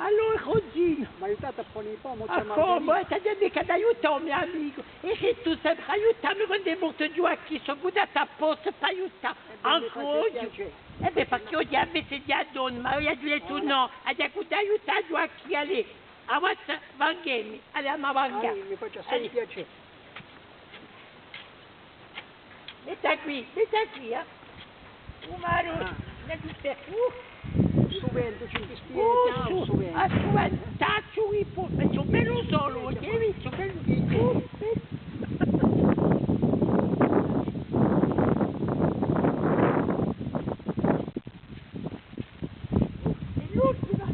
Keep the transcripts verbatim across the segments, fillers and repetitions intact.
Allora, Rosina. M'aiutate à pone i pomi, o zia Margarita? È t'aghju micca da aiutà, o u me amicu. È sì tù sempri aiutà mi quand'hè mortu Ghjuacchì, sò buttata à postu pà aiutà. È bè, mi face piacè. È bè, perchè oghje a messa hè di a donna, ma eiu aghju dettu nò, aghju da aiutà Ghjuacchì, allez. Avanza, vanghemi, allez, a ma vanga. Allez, mi face assai piacè. Metta quì, metta quì, eh. U maru, ah, ne tu per, uh. Stu ventu ci dispiace, uh, stu ventu. Ah, stu ventacciu quì, po, ma ci hè bellu sole, eh, ci hè bellu, uh, bellu. Hè l'ultima.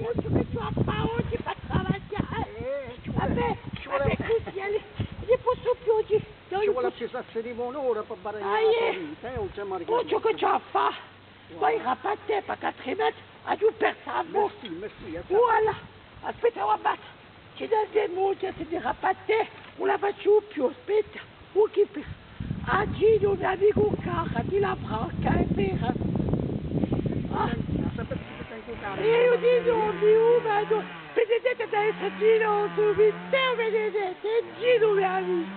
Oghje chì ci hè à fà oghje pà travaglià, eh. Eh, ci vole, vabbè, ci vole, vabbè, cusì, allez, ùn ne possu più oghje. Ci vole à pisassi di bon'ora pà guadagnà a vita, eh, o zia Margarita. Oghje chì ci hè à fà. Vai, rapa à tè, perchè altrimenti aghju persu a forza. Merci, merci, eh. Voilà. Aspetta, o Abbate. Ci n'hè di mò, ci n'hè di rapa à tè, ùn la facciu più, aspetta. Oh, chì per... Ah, Ginu, u me amicu caru, di la Franca, hè vera. Ah. Eiu dicu, o mio, ma nò, Benedetta, deve esse Ginu, tù, mi, Diu benedetti, hè Ginu, u me amicu.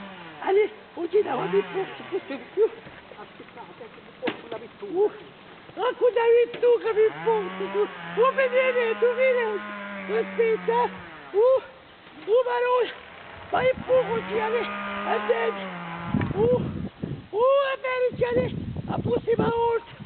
Allez, o Ginu, avà mi portu, questu hè più. Aspettate, chì mi portu a vittura. Uh, eccu a vittura, mi portu, tù. Oh, Benedetta, Benedetta, aspetta. Uh. Oh, ma nò, ma hè pocu, ci hè, andemu. Oh, oh, hè bè, ci hè, a prossima volta.